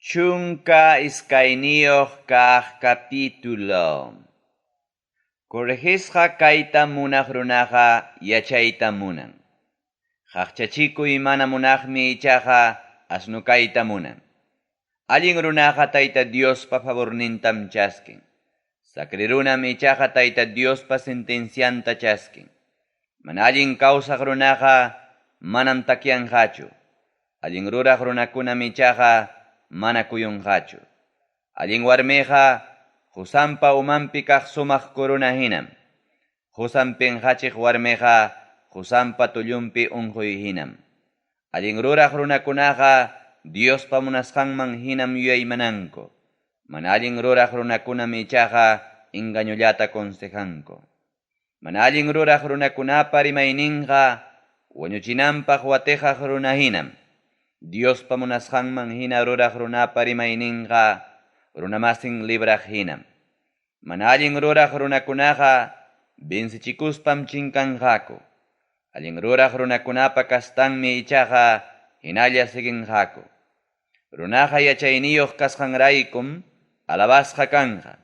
12 kaq capítulo. Corregisqa kayta munaq runaqa yachaytam munan. Qaqchachikuy mana munaqmi ichaqa asno kayta munan. Allin runaqa Tayta Diospa favornintam chaskin. Sacre runam ichaqa Tayta Diospa sentencianta chaskin. Mana allin kawsaq runaqa manam takyanqachu. Allin ruraq runakunam ichaqa mana kuyunqachu. Allin warmiqa qusanpa umanpi kaq sumaq corona hinam. Qusan pinqachiq warmiqa qusanpa tullunpi unquy hinam. Allin ruraq runakunaqa Diospa munasqanman hinam yuyaymananku. Mana allin ruraq runakunam ichaqa engañollata consejanku. Mana allin ruraq runakunapa rimayninqa wañuchinanpaq watiqaq runa hinam. Diospa munasqanman hina ruraq runapa rimayninqa runamasin libraq hinam. Mana allin ruraq runakunaqa vencichikuspam chinkanqaku. Allin ruraq runakunapa kastanmi ichaqa hinalla siguinqaku. Runaqa yachayniyuq kasqanraykum alabasqa kanqa.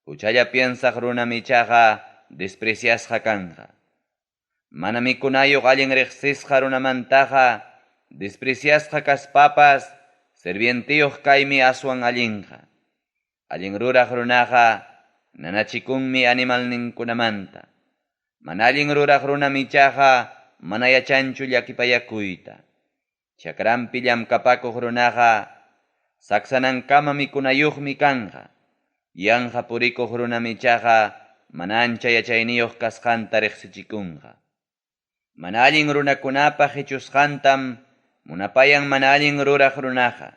Huchalla piensaq runam ichaqa despreciasqa kanqa. Mana mikunayuq allin riqsisqa runamantaqa despreciasqa kaspapas sirvientiyuq kaymi aswan allinqa. Allin ruraq runaqa nanachikunmi animalninkunamanta. Mana allin ruraq runam ichaqa mana yachanchu llakipayakuyta. Chakranpi llamkapakuq runaqa saksanankama mikunayuqmi kanqa. Yanqa purikuq runam ichaqa mana ancha yachayniyuq kasqanta riqsichikunqa. Mana allin runakunapa qichusqantam munapayan mana allin ruraq runaqa.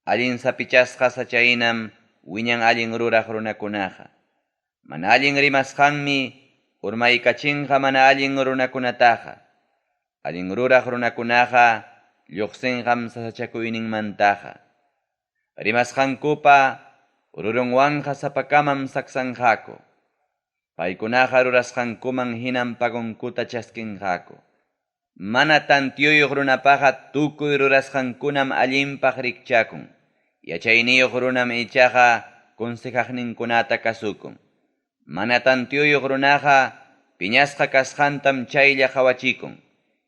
Allin sapichasqa sachahinam wiñan allin ruraq runakunaqa. Mana allin rimasqanmi urmaykachinqa mana allin runakunataqa. Allin ruraq runakunaqa lluqsinqam sasachakuyninmantaqa. Rimasqankupa rurunwanqa sapakamam saksanqaku. Paykunaqa rurasqankuman hinam pagonkuta chaskinqaku. Mana tantiyuyuq runapaqa tukuy rurasqankunam allinpaq rikchakun. Yachayniyuq runam ichaqa consejaqninkunata kasukun. Mana tantiyuyuq runaqa piñasqa kasqantam chaylla qawachikun.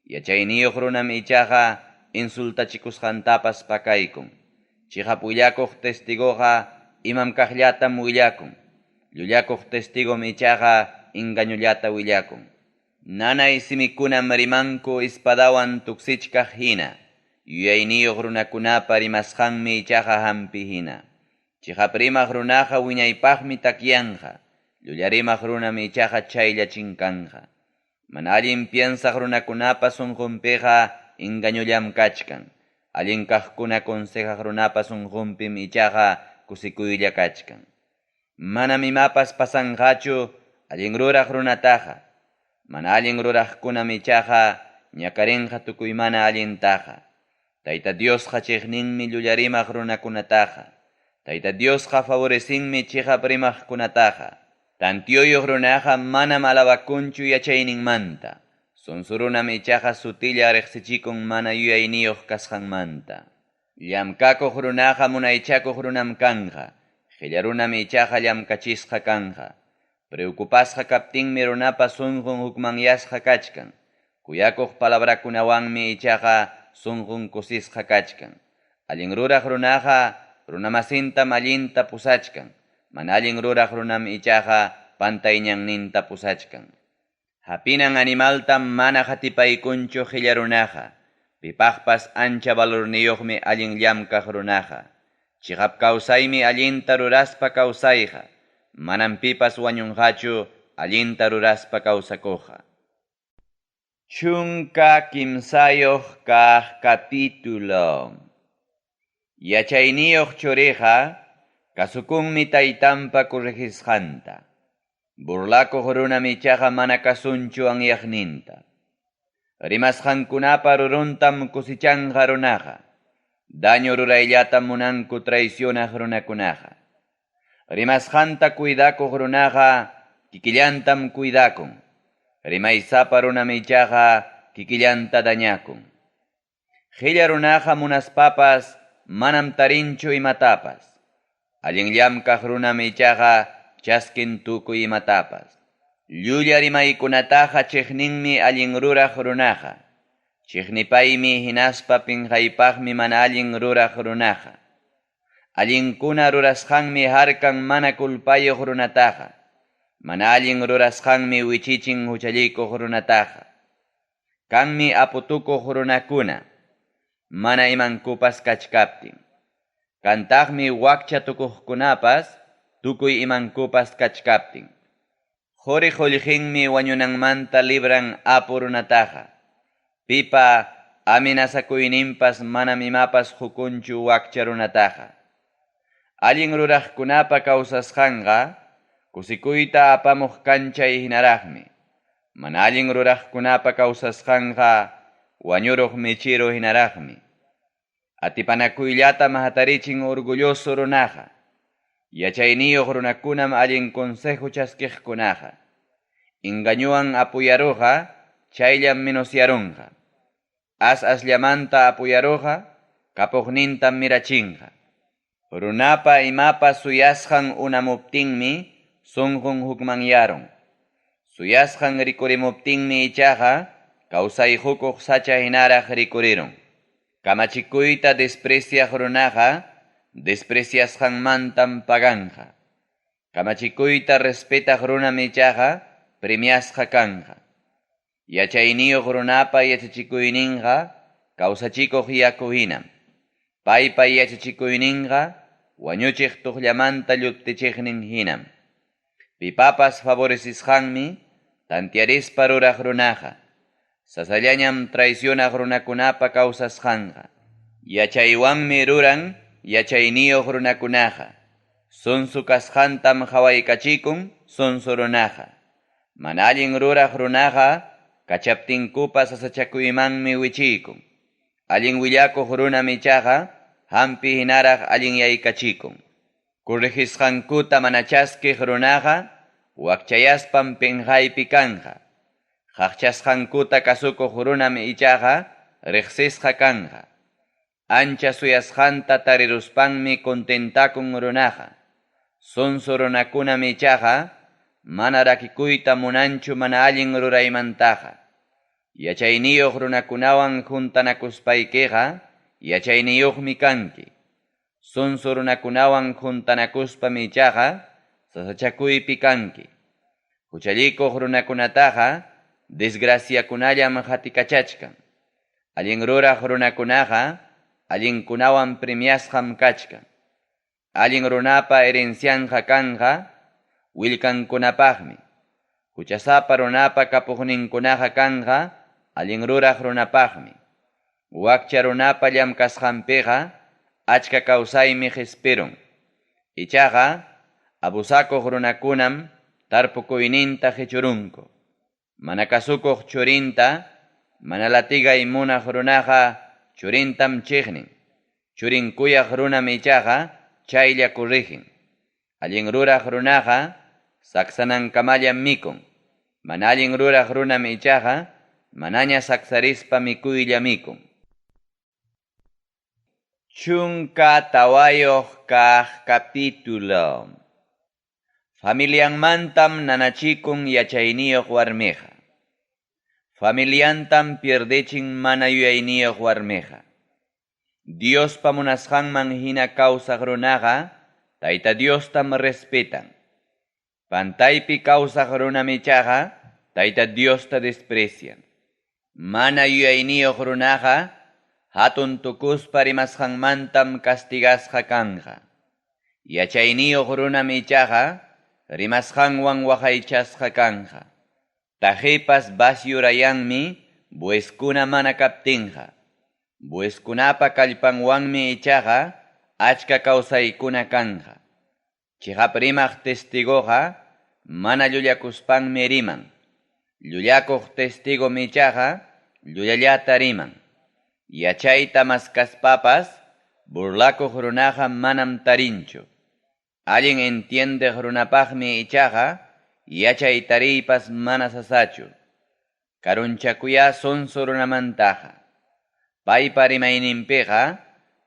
Yachayniyuq runam ichaqa insultachikusqantapas pakaykun. Chiqap willakuq testigoqa imam kaqllatam willakun. Llullakuq testigom ichaqa engañollata willakun. Nanay simikunam rimanku espadawan tuksichkaq hina. Yuyayniyuq runakunapa rimasqanmi ichaqa hampi hina. Chiqap rimaq runaqa wiñaypaqmi takyanqa. Llulla rimaq runam ichaqa chaylla chinkanqa. Mana allin piensaq runakunapa sunqunpiqa engañollam kachkan. Allin kaqkuna consejaq runapa sunqunpim ichaqa kusikuylla kachkan. Manam imapas pasanqachu allin ruraq runataqa. Mana allin ruraqkunam ichaqa ñakarinqa tukuy mana allintaqa. Tayta Diosqa chiqninmi llulla rimaq runakunataqa. Tayta Diosqa favorecinmi chiqap rimaqkunataqa. Tantiyuyuq runaqa manam alabakunchu yachayninmanta. Sonso runam ichaqa sutilla riqsichikun mana yuyayniyuq kasqanmanta. Llamkakuq runaqa munaychakuq runam kanqa. Qilla runam ichaqa llamkachisqa kanqa. Preocupasqa kaptinmi runapa sunqun hukmanyasqa kachkan. Kuyakuq palabrakunawanmi ichaqa sunqun kusisqa kachkan. Allin ruraq runaqa runamasintam allinta pusachkan. Mana allin ruraq runam ichaqa pantay ñanninta pusachkan. Hapinan animaltam mana qatipaykunchu qilla runaqa. Pipaqpas ancha valorniyuqmi allin llamkaq runaqa. Chiqap kawsaymi allinta ruraspa kawsayqa. Manam pipas wañunqachu allinta ruraspa kawsakuqqa. 13 kaq capítulo. Yachayniyuq churiqa kasukunmi taytanpa corregisqanta. Burlakuq runam ichaqa mana kasunchu anyaqninta. Rimasqankunapa ruruntam kusichanqa runaqa. Daño rurayllatam munanku traicionaq runakunaqa. Rimasqanta cuidakuq runaqa kikillantam cuidakun. Rimaysapa runam ichaqa kikillanta dañakun. Qilla runaqa munaspapas manam tarinchu imatapas. Allin llamkaq runam ichaqa chaskin tukuy imatapas. Llulla rimaykunataqa chiqninmi allin ruraq runaqa. Chiqnipaymi hinaspa pinqaypaqmi mana allin ruraq runaqa. Allinkuna rurasqanmi harkan mana culpayuq runataqa. Mana allin rurasqanmi wichichin huchallikuq runataqa. Kanmi aputukuq runakuna, mana imankupas kachkaptin. Kantaqmi wakcha tukuqkunapas tukuy imankupas kachkaptin. Quri qullqinmi wañunanmanta libran apu runataqa. Pipa amenazakuyninpas manam imapas qukunchu wakcha runataqa. Allin ruraqkunapa kawsasqanqa kusikuyta apamuq kanchay hinaraqmi. Mana allin ruraqkunapa kawsasqanqa wañuruq mechero hinaraqmi. Atipanakuyllatam hatarichin orgulloso runaqa. Yachayniyuq runakunam allin consejo chaskiqkunaqa. Engañuwan apuyaruqa chayllam menosyarunqa. As asllamanta apuyaruqa kapuqnintam mirachinqa. Runapa imapas suyasqan unamuptinmi sunqun hukmanyarun. Suyasqan rikurimuptinmi ichaqa kawsay hukuq sacha hinaraq rikurirun. Kamachikuyta despreciaq runaqa despreciasqanmantam paganqa. Kamachikuyta respetaq runam ichaqa premiasqa kanqa. Yachayniyuq runapa yachachikuyninqa kawsachikuq yaku hinam. Paypa yachachikuyninqa wañuchiq tuqllamanta lluptichiqnin hinam. Pipapas favorecisqanmi tantiarispa ruraq runaqa. Sasallañam traicionaq runakunapa kawsasqanqa. Yachaywanmi ruran yachayniyuq runakunaqa. Sunsu kasqantam qawaykachikun sunsu runaqa. Mana allin ruraq runaqa kachaptinkupas sasachakuymanmi wichiykun. Allin willakuq runam ichaqa hampi hinaraq allinyaykachikun. Corrigisqankuta mana chaskiq runaqa wakchayaspam pinqaypi kanqa. Qaqchasqankuta kasukuq runam ichaqa riqsisqa kanqa. Ancha suyasqanta tariruspanmi contentakun runaqa. Sunsu runakunam ichaqa mana rakikuyta munanchu mana allin ruraymantaqa. Yachayniyuq runakunawan juntanakuspaykiqa yachayniyuqmi kanki. Sunsu runakunawan juntanakuspam ichaqa sasachakuypi kanki. Huchallikuq runakunataqa desgraciakunallam qatikachachkan. Allin ruraq runakunaqa allinkunawan premiasqam kachkan. Allin runapa herencianqa kanqa willkankunapaqmi. Huchasapa runapa kapuqninkunaqa kanqa allin ruraq runapaqmi. Wakcha runapa llamkasqanpiqa achka kawsaymi qispirun. Ichaqa abusakuq runakunam tarpukuyninta qichurunku. Mana kasukuq churinta, mana latigay munaq runaqa churintam chiqnin. Churin kuyaq runam ichaqa chaylla corrigen. Allin ruraq runaqa saksanankamallam mikun. Mana allin ruraq runam ichaqa manaña saksarispa mikuylla mikun. 14 kaq capítulo. Familianmantam nanachikun yachayniyuq warmiqa. Familiantam pierdechin mana yuyayniyuq warmiqa. Diospa munasqanman hina kawsaq runaqa Tayta Diostam respetan. Pantaypi kawsaq runam ichaqa Tayta Diosta desprecian. Mana yuyayniyuq runaqa hatun tukuspa rimasqanmantam castigasqa kanqa. Yachayniyuq runam ichaqa rimasqanwan waqaychasqa kanqa. Taqipas basyurayanmi bueskuna mana kaptinqa. Bueskunapa kallpanwanmi ichaqa achka kawsaykuna kanqa. Chiqap rimaq testigoqa mana llullakuspanmi riman. Llullakuq testigom ichaqa llullallata riman. Yachayta maskaspapas burlakuq runaqa manam tarinchu. Allin entiendeq runapaqmi ichaqa yachay tariypas mana sasachu. Karunchakuya sonso runamantaqa. Paypa rimayninpiqa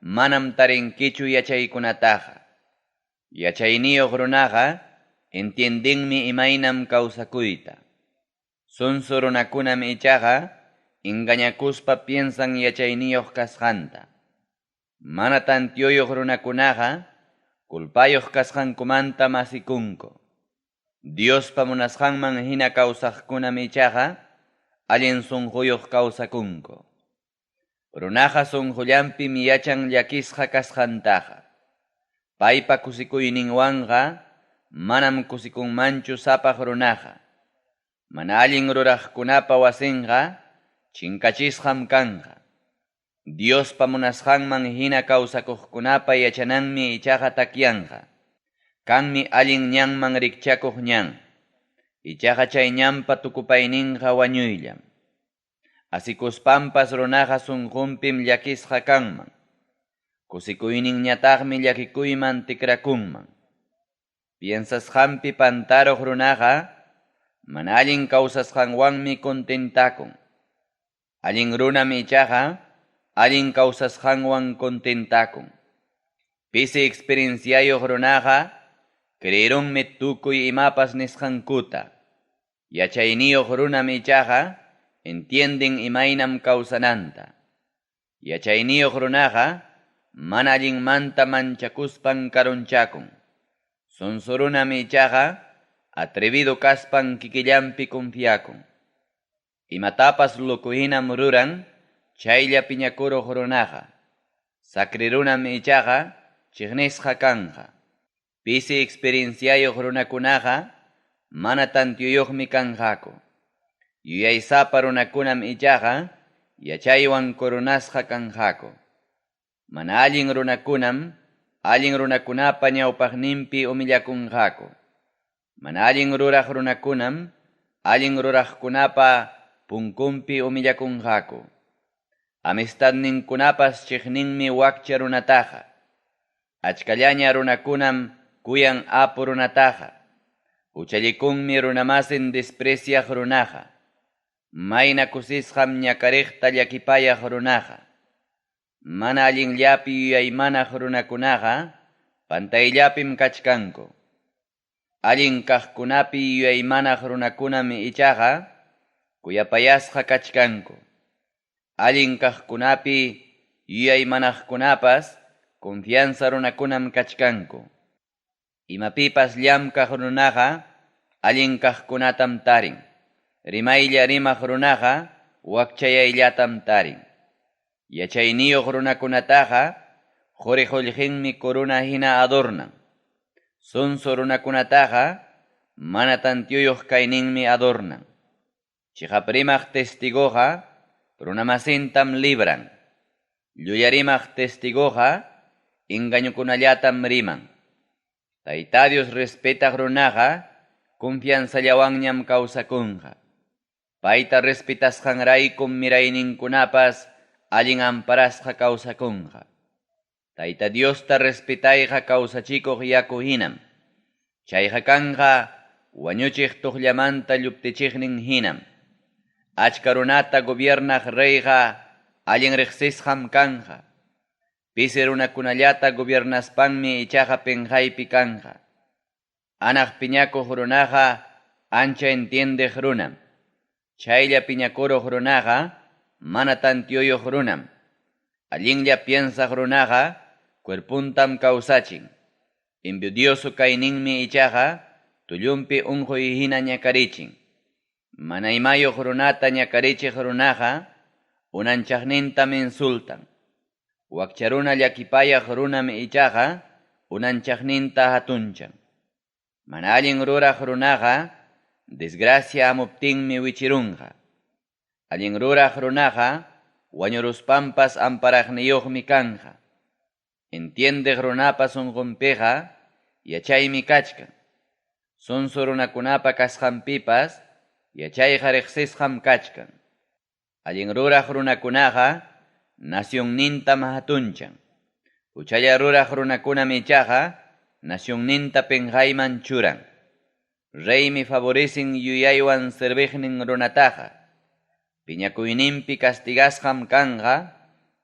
manam tarinkichu yachaykunataqa. Yachayniyuq runaqa entiendenmi imaynam kawsakuyta. Sonso runakunam ichaqa engañakuspa piensan yachayniyuq kasqanta. Mana tantioyuq runakunaqa culpayuq kasqankumantam asikunku. Diospa munasqanman hina kawsaqkunam ichaqa allin sunquyuq kawsakunku. Runaqa sunqullanpim yachan llakisqa kasqantaqa. Paypa kusikuyninwanqa manam kusikunmanchu sapaq runaqa. Mana allin ruraqkunapa wasinqa chinkachisqam kanqa. Diospa munasqanman hina kawsakuqkunapa yachananmi ichaqa takyanqa. Kanmi allin ñanman rikchakuq ñan. Ichaqa chay ñanpa tukupayninqa wañuyllam. Asikuspanpas runaqa sunqunpim llakisqa kanman. Kusikuyninñataqmi llakikuyman tikrakunman. Piensasqanpi pantaruq runaqa mana allin kawsasqanwanmi contentakun. Allin runam ichaqa allin kawsasqanwan contentakun. Pisi experienciayuq runaqa creerunmi tukuy imapas nisqankuta. Yachayniyuq runam ichaqa entienden imaynam kawsananta. Yachayniyuq runaqa mana allinmanta manchakuspan karunchakun. Sonso runam ichaqa atrevido kaspan kikillanpi confiakun. Imatapas loco hinam ruran, chaylla piñakuruq runaqa. Sakri runam ichaqa chiqnisqa kanqa. Pisi experienciayuq runakunaqa mana tantiyuqmi kanqaku. Yuyaysapa runakunam ichaqa yachaywan coronasqa kanqaku. Mana allin runakunam allin runakunapa ñawpaqninpi humillakunqaku. Mana allin ruraq runakunam allin ruraqkunapa punkunpi humillakunqaku. Amistadninkunapas chiqninmi wakcha runataqa. Achkallaña runakunam kuyan apu runataqa. Huchallikunmi runamasin despreciaq runaqa. Mayna kusisqam ñakariqta llakipayaq runaqa. Mana allinllapi yuyaymanaq runakunaqa pantayllapim kachkanku. Allin kaqkunapi yuyaymanaq runakunam ichaqa kuyapayasqa kachkanku. Allin kaqkunapi yuyaymanaqkunapas confianza runakunam kachkanku. Imapipas llamkaq runaqa allin kaqkunatam tarin. Rimaylla rimaq runaqa wakchayayllatam tarin. Yachayniyuq runakunataqa quri qullqinmi corona hina adornan. Sonso runakunataqa mana tantiyuq kayninmi adornan. Chiqap rimaq testigoqa runamasintam libran. Llulla rimaq testigoqa engañukunallatam riman. Tayta Dios respetaq runaqa confianzallawanñam kawsakunqa. Payta respetasqanraykum mirayninkunapas allin amparasqa kawsakunqa. Tayta Diosta respetayqa kawsachikuq yaku hinam. Chayqa kanqa wañuchiq tuqllamanta lluptichiqnin hinam. Achka runata gobiernaq reyqa allin riqsisqam kanqa. Pisi runakunallata gobiernaspanmi ichaqa pinqaypi kanqa. Anaq piñakuq runaqa ancha entiendeq runam. Chaylla piñakuruq runaqa mana tantiyuq runam. Allinlla piensaq runaqa cuerpuntam kawsachin. Envidioso kayninmi ichaqa tullunpi unquy hina ñakarichin. Mana imayuq runata ñakarichiq runaqa unanchaqnintam insultan. Wakcha runa llakipayaq runam ichaqa unanchaqninta hatunchan. Mana allin ruraq runaqa desgracia hamuptinmi wichirunqa. Allin ruraq runaqa wañuruspanpas amparaqniyuqmi kanqa. Entiendeq runapa sunqunpiqa yachaymi kachkan. Sonso runakunapa kasqanpipas yachayqa riqsisqam kachkan. Allin ruraq runakunaqa nacionnintam hatunchan. Huchalla ruraq runakunam ichaqa nacionninta pinqayman churan. Reymi favorecen yuyaywan serviqnin runataqa. Piñakuyninpi castigasqam kanqa,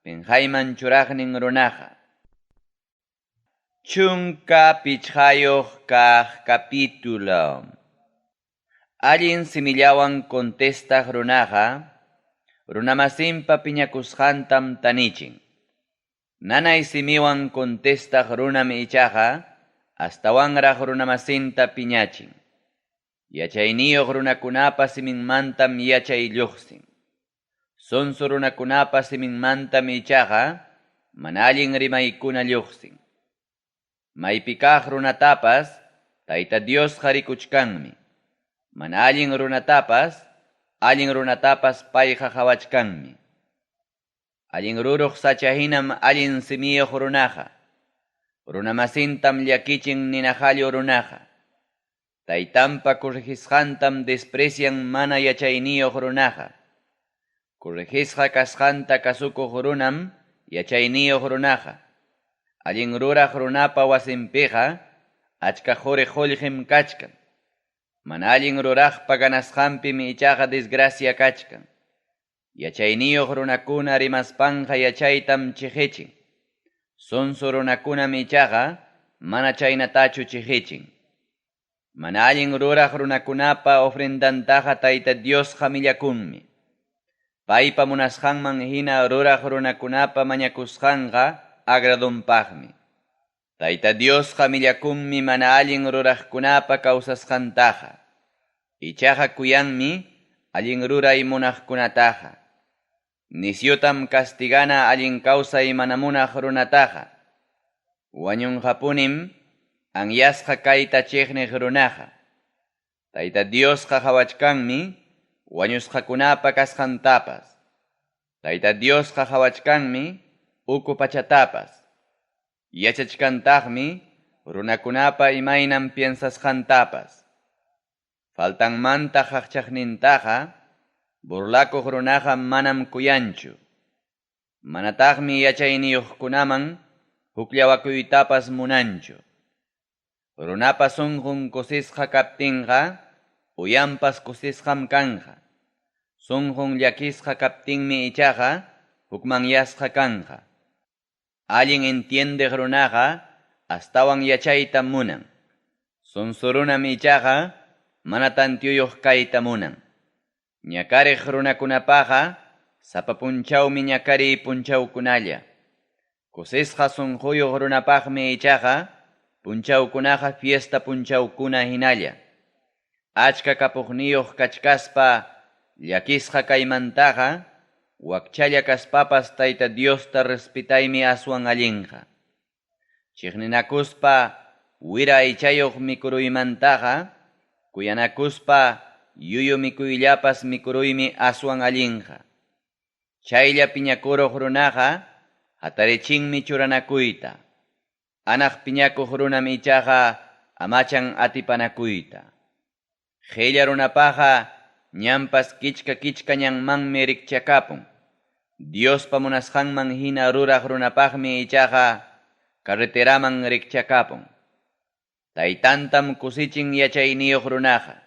penqayman churaqnin runaqa. 15 kaq capítulo. Allin simillawan contestaq runaqa, runamasinpa piñakusqantam tanichin. Nanay simiwan contestaq runam ichaqa, astawanraq runamasinta piñachin. Yachayniyuq runakunapa siminmantam yachay lluqsin. Sonso runakunapa siminmantam ichaqa, mana allin rimaykuna lluqsin. Maypi kaq runatapas, Tayta Diosqa rikuchkanmi. Mana allin runatapas, allin runatapas payqa qawachkanmi. Allin ruruq sacha hinam allin simiyuq runaqa. Runamasintam llakichin nina qallu runaqa. Taytanpa corregisqantam desprecian mana yachayniyuq runaqa. Corregisqa kasqanta kasukuq runam yachayniyuq runaqa. Allin ruraq runapa wasinpiqa achka qori qollqem kachkan. Mana allin ruraqpa ganasqanpim ichaqa desgracia kachkan. Yachayniyuq runakuna rimaspanqa yachaytam cheqechin. Sonso runakunam ichaqa mana chaynatachu cheqechin. Mana allin ruraq runakunapa ofrendantaqa Tayta Diosqa millakunmi. Paypa munasqanman hina ruraq runakunapa mañakusqanqa agradonpaqmi. Tayta Diosqa millakunmi mana allin ruraqkunapa kawsasqantaqa. Ichaqa kuyanmi allin ruray munaqkunataqa. Nisyutam castigana allin kawsay mana munaq runataqa. Wañunqapunim anyasqa kayta chiqniq runaqa. Tayta Diosqa qawachkanmi wañusqakunapa kasqantapas. Tayta Diosqa qawachkanmi uku pachatapas. Yachachkantaqmi runakunapa imaynam piensasqantapas. Faltanmanta qaqchaqnintaqa burlakuq runaqa manam kuyanchu. Manataqmi yachayniyuqkunaman hukllawakuytapas munanchu. Runapa sunqun kusisqa kaptinqa, uyanpas kusisqam kanqa. Sunqun llakisqa kaptinmi ichaqa hukmanyasqa kanqa. Allin entiendeq runaqa astawan yachaytam munan. Sonso runam ichaqa mana tantiyuq kayta munan. Ñakariq runakunapaqa sapa punchawmi ñakariy punchawkunalla. Kusisqa sunquyuq runapaqmi ichaqa punchawkunaqa fiesta punchawkuna hinalla. Achka kapuqniyuq kachkaspa llakisqa kaymantaqa, wakchalla kaspapas Tayta Diosta respetaymi aswan allinqa. Chiqninakuspa wira aychayuq mikuruymantaqa, kuyanakuspa yuyu mikuyllapas mikuruymi aswan allinqa. Chaylla piñakuruq runaqa hatarichinmi churanakuyta. Anaq piñakuq runam ichaqa amachan atipanakuyta. Qilla runapaqa ñanpas kichka kichka ñanmanmi rikchakapun. Diospa munasqanman hina ruraq runapaqmi ichaqa carreteraman rikchakapun. Taytantam kusichin yachayniyuq runaqa.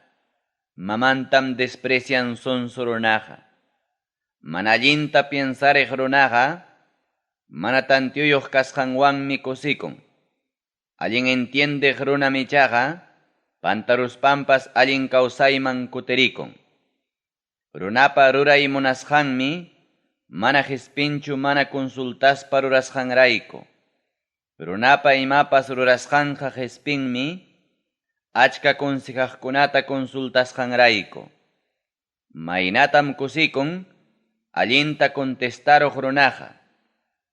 Mamantam desprecian sonso runaqa. Mana allinta piensariq runaqa mana tantiyuq kasqanwanmi kusikun. Allin entiendeq runam ichaqa pantaruspanpas allin kawsayman kutirikun. Runapa ruray munasqanmi mana qispinchu mana consultaspa rurasqanrayku. Runapa imapas rurasqanqa qispinmi achka consejaqkunata consultasqanrayku. Maynatam kusikun allinta contestaruq runaqa.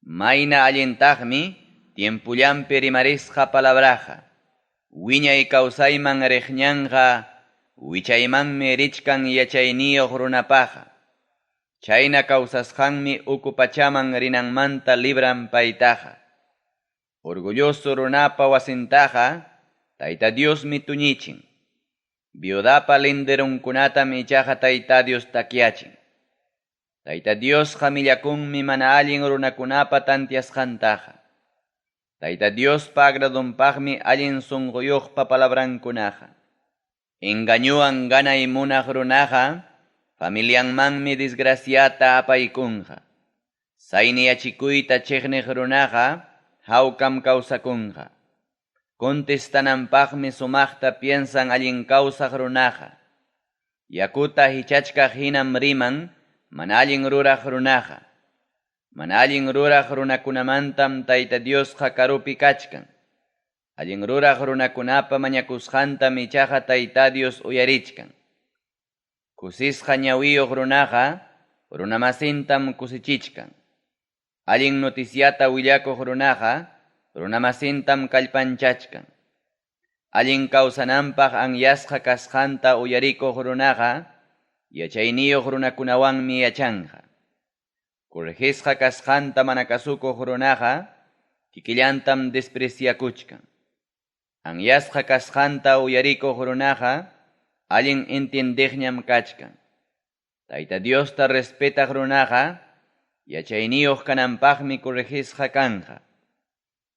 Mayna allintaqmi tiempullanpi rimarisqa palabraqa. Wiñay kawsayman riq ñanqa wichaymanmi richkan yachayniyuq runapaqa. Chayna kawsasqanmi uku pachaman rinanmanta libran paytaqa. Orgulloso runapa wasintaqa Tayta Diosmi tuñichin. Viudapa linderunkunatam ichaqa Tayta Dios takyachin. Tayta Diosqa millakunmi mana allin runakunapa tantiasqantaqa. Tayta Diospa agradonpaqmi allin sunquyuqpa palabrankunaqa. Engañuwan ganay munaq runaqa familianmanmi desgraciata apaykunqa. Sayniyachikuyta cheqniq runaqa hawkam kawsakunqa. Contestananpaqmi sumaqta piensan allin kawsaq runaqa. Yakuta hichachkaq hinam riman mana allin ruraq runaqa. Mana allin ruraq runakunamantam Tayta Diosqa karupi kachkan. Allin ruraq runakunapa mañakusqantam ichaqa Tayta Dios uyarichkan. Kusisqa ñawiyuq runaqa runamasintam kusichichkan. Allin noticiata willakuq runaqa runamasintam kallpanchachkan. Allin kawsananpaq anyasqa kasqanta uyarikuq runaqa yachayniyuq runakunawanmi yachanqa. Corregisqa kasqanta mana kasukuq runaqa kikillantam despreciakuchkan. Anyasqa kasqanta uyarikuq runaqa allin entiendeqñam kachkan. Tayta Diosta respetaq runaqa yachayniyuq kananpaqmi corregisqa kanqa.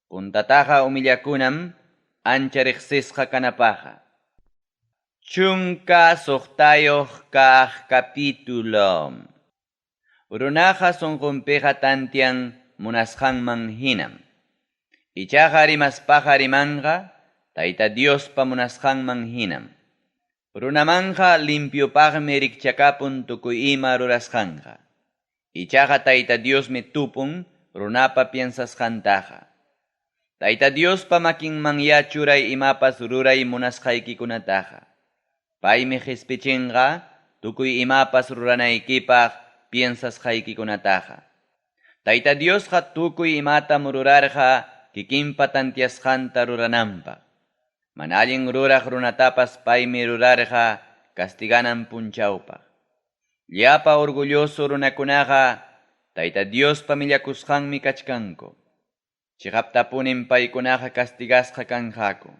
Puntataqa humillakunam ancha riqsisqa kanapaqqa. 16 kaq capítulo. Runaqa sunqunpiqa tantian munasqanman hinam. Ichaqa rimaspaqa rimanqa Tayta Diospa munasqanman hinam. Runamanqa limpiopaqmi rikchakapun tukuy ima rurasqanqa. Ichaqa Tayta Diosmi tupun runapa piensasqantaqa. Tayta Diospa makinmanyá churay imapas ruray munasqaykikunataqa. Paymi qispichinqa tukuy imapas ruranaykipaq piensasqaykikunataqa. Tayta Diosqa tukuy imatam rurarqa kikinpa tantiasqanta rurananpaq. Mana allin ruraq runatapas paymi rurarqa castiganan punchawpaq. Llapa orgulloso runakunaqa Tayta Diospa millakusqanmi kachkanku. Chiqaptapunim paykunaqa castigasqa kanqaku.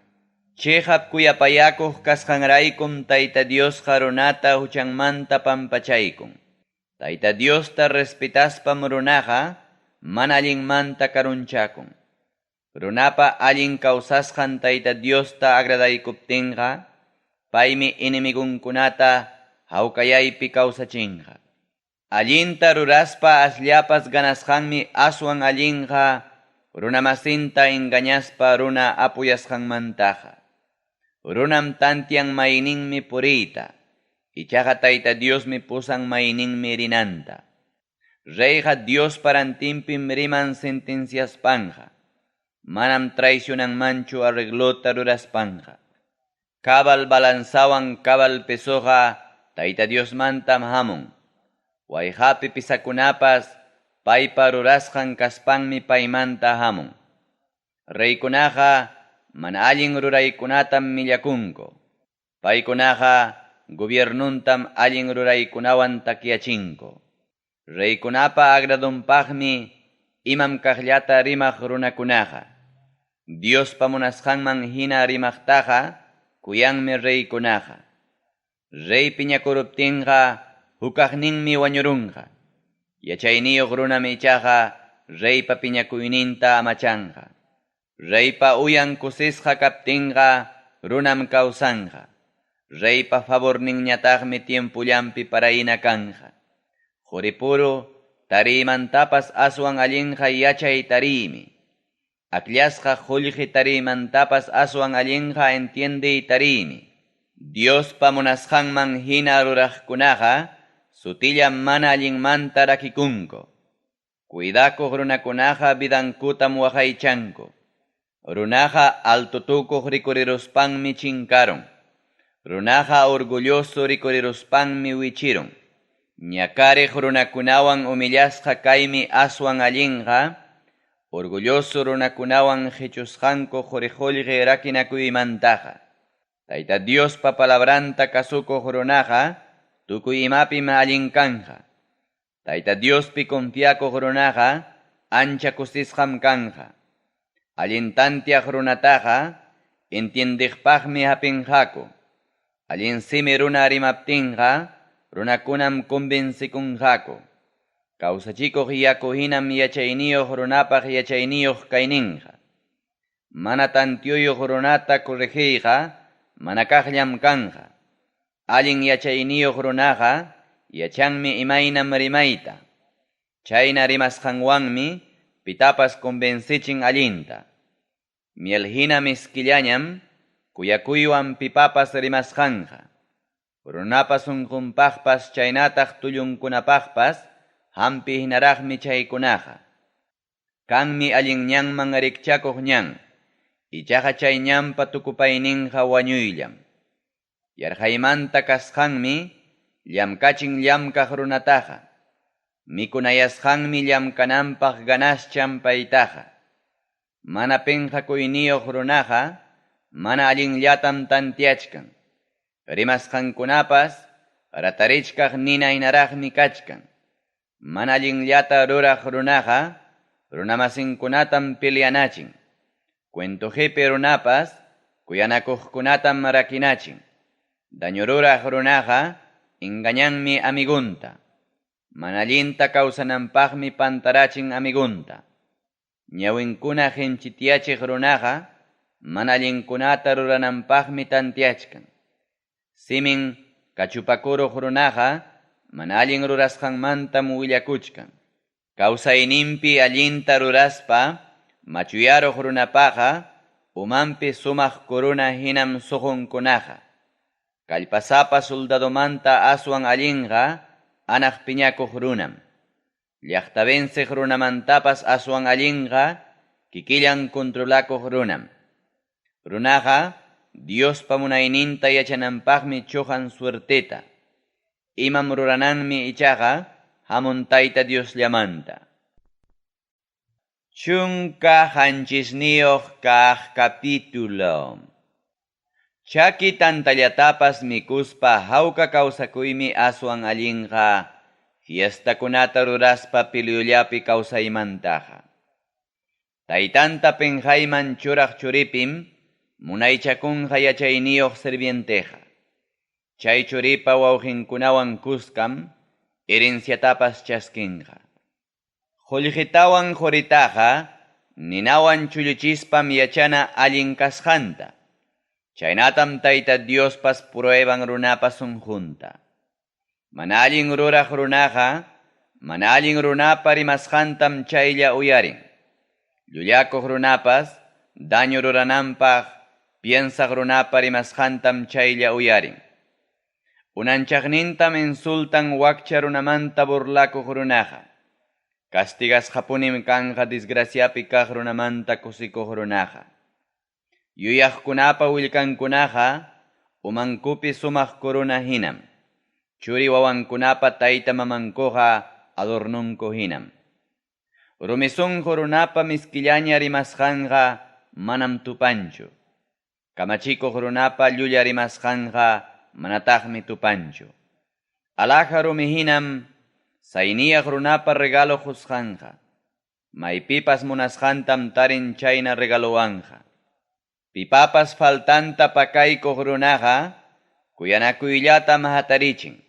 Chiqap kuyapayakuq kasqanraykum Tayta Diosqa runata huchanmanta pampachaykun. Tayta Diosta respetaspam runaqa mana allinmanta karunchakun. Runapa allin kawsasqan Tayta Diosta agradaykuptinqa, paymi enemigunkunata hawkayaypi kawsachinqa. Allinta ruraspa asllapas ganasqanmi aswan allinqa runamasinta engañaspa runa apuyasqanmantaqa. Runam tantian mayninmi puriyta, ichaqa Tayta Diosmi pusan mayninmi rinanta. Reyqa Dios parantinpim riman sentenciaspanqa. Manam traicionanmanchu arreglota ruraspanqa. Cabal balanzawan cabal pesoqa Tayta Diosmantam hamun. Wayqapi pisakunapas paypa rurasqan kaspanmi paymanta hamun. Reykunaqa mana allin ruraykunatam millakunku. Paykunaqa gobiernuntam allin ruraykunawan takyachinku. Reykunapa agradunpaqmi imam kaqllata rimaq runakunaqa. Diospa munasqanman hina rimaqtaqa kuyanmi reykunaqa. Rey piñakuruptinqa hukaqninmi wañurunqa. Yachayniyuq runam ichaqa reypa piñakuyninta amachanqa. Reypa uyan kusisqa kaptinqa runam kawsanqa. Reypa favorninñataqmi tiempullanpi parayna kanqa. Quripuru tariymantapas aswan allinqa yachay tariymi. Akllashqa qullqi tariymantapas aswan allinqa entiendey tariymi. Diospa munasqanman hina ruraqkunaqa sutilla mana allinmanta rakikunku. Cuidakuq runakunaqa vidankutam waqaychanku. Runaqa altotukuq rikuriruspanmi chinkarun. Runaqa orgulloso rikuriruspanmi wichirun. Ñakariq runakunawan humillasqa kaymi aswan allinqa, orgulloso runakunawan qichusqanku quri-qullqi rakinakuymantaqa. Tayta Diospa palabranta kasukuq runaqa tukuy imapim allin kanja. Tayta Diospi confiakuq runaqa ancha kusisqam kanja. Allin tantiaq runataqa entiendiqpaqmi hapinqaku. Allin simi runa rimaptinqa runakunam convencikunqaku. Kawsachikuq yaku hinam yachayniyuq runapaq yachayniyuq kayninqa. Mana tantiyuyuq runata corregiyqa mana kaqllam kanja. Allin yachayniyuq runaqa yachanmi imaynam rimayta. Chayna rimasqanwanmi pitapas convencechin allinta. Miel hina miskillañam kuyakuywan pipapas rimasqanqa. Runapa sunqunpaqpas chaynataq tullunkunapaqpas hampi hinaraqmi chaykunaqa. Kanmi allin ñanman rikchakuq ñan, ichaqa chay ñanpa tukupayninqa wañuyllam. Yarqaymanta kasqanmi llamkachin llamkaq runataqa. Mikunayasqanmi llamkananpaq ganaschan paytaqa. Mana penqakuyniyuq runaqa mana allinllatam tanteachkan. Rimasqankunapas ratarichkaq nina hinaraqmi kachkan. Mana allinllata ruraq runaqa runamasinkunatam peleanachin. Cuento qipi runapas kuyanakuqkunatam rakinachin. Daño ruraq runaqa engañanmi amigunta. Mana allinta kawsananpaqmi pantarachin amigunta. Ñawinkuna qinchityachiq runaqa mana allinkunata rurananpaqmi tanteachkan. Simin kachupakuruq runaqa mana allin rurasqanmantam willakuchkan. Kawsayninpi allinta ruraspa machuyaruq runapaqa umanpi sumaq corona hinam suqunkunaqa. Kallpasapa soldadomanta aswan allinqa anaq piñakuq runam. Llaqta venceq runamantapas aswan allinqa kikillan controlakuq runam. Runaqa Diospa munayninta yachananpaqmi chuqan suerteta. Imam rurananmi ichaqa hamun Tayta Diosllamanta. 17 kaq capítulo. Chaki tantallatapas mikuspa hawka kawsakuymi aswan allinqa fiestakunata ruraspa piliullapi kawsaymantaqa. Taytanta penqayman churaq churipim munaychakunqa yachayniyuq sirvienteqa. Chay churipa wawqinkunawan kuskam herenciatapas chaskinqa. Qullqitawan quritaqa ninawan chulluchispam yachana allin kasqanta. Chaynatam Tayta Diospas prueban runapa sunqunta. Mana allin ruraq runaqa mana allin runapa rimasqantam chaylla uyarin. Llullakuq runapas daño rurananpaq piensaq runapa rimasqantam chaylla uyarin. Unanchaqnintam insultan wakcha runamanta burlakuq runaqa. Castigasqapunim kanqa desgraciapi kaq runamanta kusikuq runaqa. Yuyaqkunapa willkankunaqa umankupi sumaq corona hinam. Churi wawankunapa tayta mamankuqa adornunku hinam. Rumi sunqu runapa miskillaña rimasqanqa manam tupanchu. Kamachikuq runapa llulla rimasqanqa manataqmi tupanchu. Alhaja rumi hinam sayniyaq runapa regalo qusqanqa. Maypipas munasqantam tarin chayna regalowanqa. Pipapas faltanta pakaykuq runaqa kuyanakuyllatam hatarichin.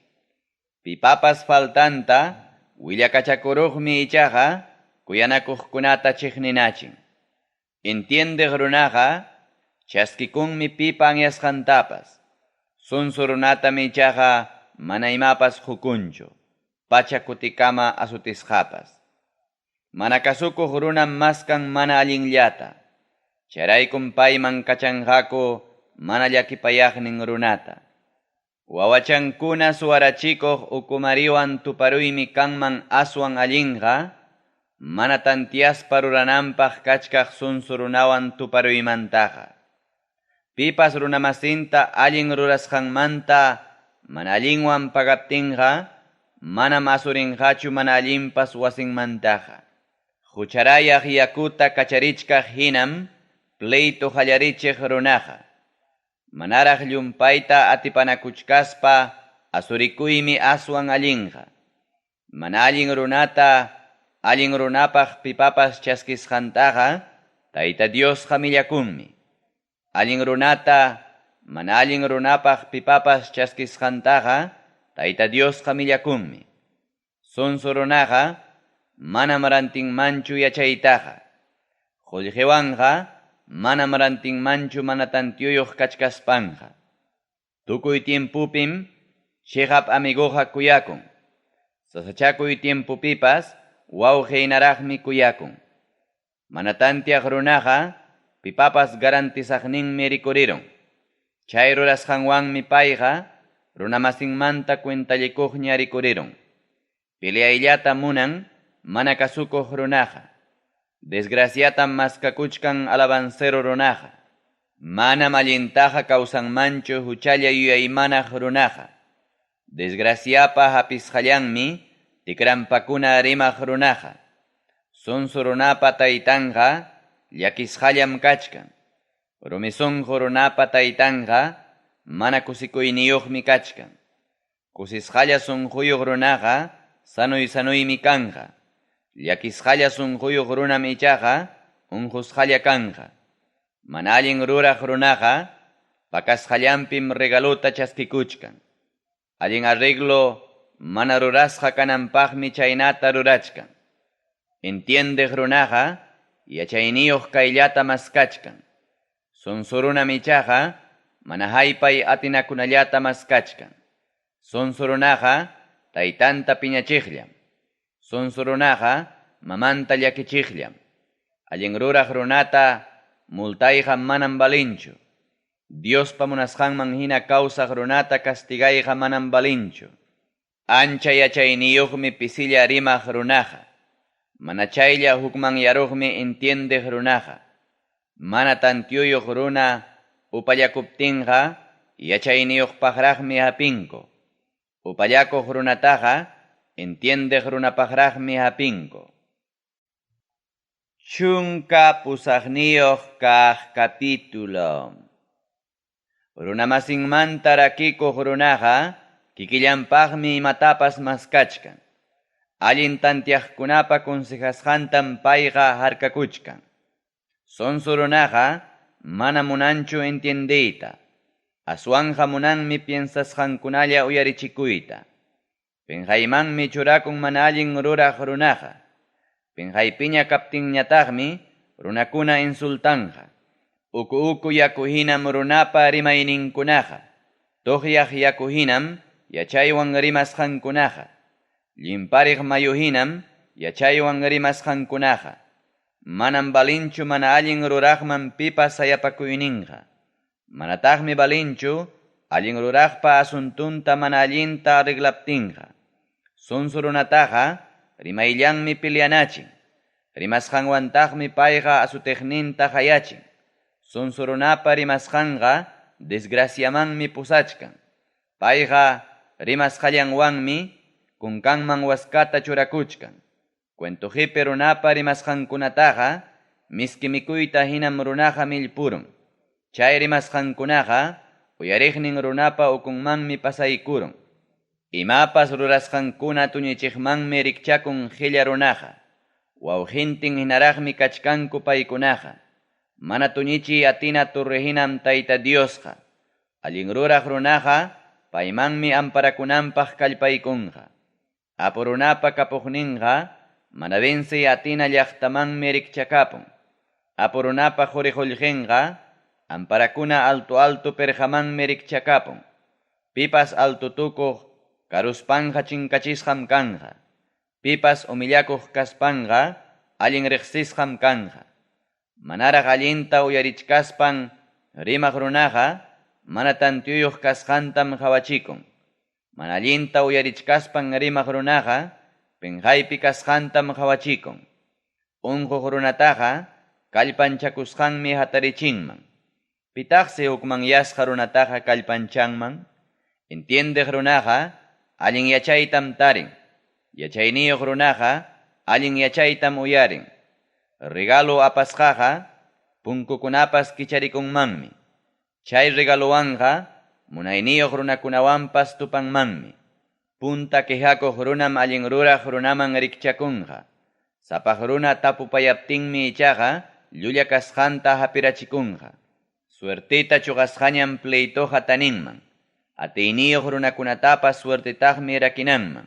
Pipapas faltanta willakachakuruqmi ichaqa kuyanakuqkunata chiqninachin. Entiendeq runaqa chaskikunmi pipa anyasqantapas. Sunsu runatam ichaqa mana imapas qukunchu, pacha kutikama asutisqapas. Mana kasukuq runam maskan mana allinllata. Chayraykum payman kachanqaku mana llakipayaqnin runata. Wawachankuna suwarachikuq ukumariwan tuparuymi kanman aswan allinqa, mana tantiaspa rurananpaq kachkaq sunsu runawan tuparuymantaqa. Pipas runamasinta allin rurasqanmanta mana allinwan pagaptinqa, manam asurinqachu mana allinpas wasinmantaqa. Hucharayaq yakuta kacharichkaq hinam pleito qallarichiq runaqa. Manaraq llumpayta atipanakuchkaspa asurikuymi aswan allinqa. Mana allin runata allin runapaq pipapas chaskisqantaqa Tayta Diosqa millakunmi. Allin runata mana allin runapaq pipapas chaskisqantaqa Tayta Diosqa millakunmi. Sunsu runaqa manam rantinmanchu yachaytaqa. Qullqiwanqa manam rantinmanchu mana tantiyuyuq kachkaspanqa. Tukuy tiempupim chiqap amiguqa kuyakun. Sasachakuy tiempupipas wawqe hinaraqmi kuyakun. Mana tanteaq runaqa pipapas garantizaqninmi rikurirun. Chay rurasqanwanmi payqa runamasinmanta cuentallikuqña rikurirun. Peleayllata munan mana kasukuq runaqa. Desgraciatam maskakuchkan alabancero runaqa. Manam allintaqa kawsanmanchu huchalla yuyaymanaq runaqa. Desgraciapa hapisqallanmi tikrampakuna rimaq runaqa. Sonso runapa taytanqa llakisqallam kachkan. Rumi sunqu runapa taytanqa mana kusikuyniyuqmi kachkan. Kusisqalla sunquyuq runaqa sanoy-sanoymi kanqa. Llakisqalla sunquyuq runam ichaqa unqusqalla kanqa. Mana allin ruraq runaqa pakasqallanpim regalota chaskikuchkan. Allin arreglo mana rurasqa kananpaqmi chaynata rurachkan. Entiendeq runaqa yachayniyuq kayllata maskachkan. Sonso runam ichaqa mana haypay atinakunallata maskachkan. Sonso runaqa taytanta piñachiqllam. Sonso runaqa mamanta llakichiqllam. Allin ruraq runata multayqa manam valinchu. Diospa munasqanman hina kawsaq runata castigayqa manam valinchu. Ancha yachayniyuqmi pisilla rimaq runaqa. Mana chaylla hukmanyaruqmi entiendeq runaqa. Mana tantiyuyuq runa upallakuptinqa yachayniyuqpaqraqmi hapinku. Upallakuq runataqa entiendeq runapaqraqmi hapinku. 18 kaq capítulo. Runamasinmanta rakikuq runaqa kikillanpaqmi imatapas maskachkan. Allin tantiaqkunapa consejasqantam payqa harkakuchkan. Sonso runaqa mana munanchu entiendeyta. Aswanja munanmi piensasqankunalla uyarichikuyta. Penqaymanmi churakun mana allin ruraq runaqa. Penqaypiña kaptinñataqmi runakuna insultanja. Uku uku yaku hinam runapa rimayninkunaqa. Tuqyaq yaku hinam yachaywan rimasqankunaqa. Llimpariq mayu hinam yachaywan rimasqankunaqa. Manam valinchu mana allin ruraqman pipas sayapakuyninqa. Manataqmi valinchu allin ruraqpa asuntunta mana allinta arreglaptinqa. Sonso runataqa rimayllanmi peleanachin. Rimasqanwantaqmi payqa asuteqninta hayachin. Sonso runapa rimasqanqa desgraciamanmi pusachkan. Payqa rimasqallanwanmi kunkanman waskata churakuchkan. Cuento qipi runapa rimasqankunataqa miski mikuyta hinam runaqa millpurun. Chay rimasqankunaqa uyariqnin runapa ukunmanmi pasaykurun. Imapas rurasqankuna tuñichiqmanmi rikchakun qilla runaqa. Wawqintin hinaraqmi kachkanku paykunaqa. Mana tuñichiy atina torre hinam Tayta Diosqa. Allin ruraq runaqa paymanmi amparakunanpaq kallpaykunqa. Apu runapa kapuqninqa mana vencey atina llaqtamanmi rikchakapun. Apu runapa quri qullqinqa amparakuna alto alto perqamanmi rikchakapun. Pipas alto tukuq karuspanja chinkachisqam kanja. Pipas humillakuq kaspanqa allin riqsisqam kanja. Manaraq allinta uyarichkaspan rimaq runaqa mana tantiyuyuq kasqantam qhawachikun. Mana allinta uyarichkaspan rimaq runaqa penqaypi kasqantam qhawachikun. Unquq runataqa kallpanchakusqanmi hatarichinman. Pitaqsi hukmanyasqa runataqa kallpanchanman? Entiendeq runaqa allin yachaytam tarin. Yachayniyuq runaqa allin yachaytam uyarin. Regalo apasqaqa punkukunapas kicharikunmanmi. Chay regalowanqa munayniyuq runakunawanpas tupanmanmi. Punta quejakuq runam allin ruraq runaman rikchakunqa. Sapaq runa tapupayaptinmi ichaqa llulla kasqanta hapirachikunqa. Suerteta chuqasqañam pleitoqa taninman. Atiyniyuq runakunatapas suertetaqmi rakinanman.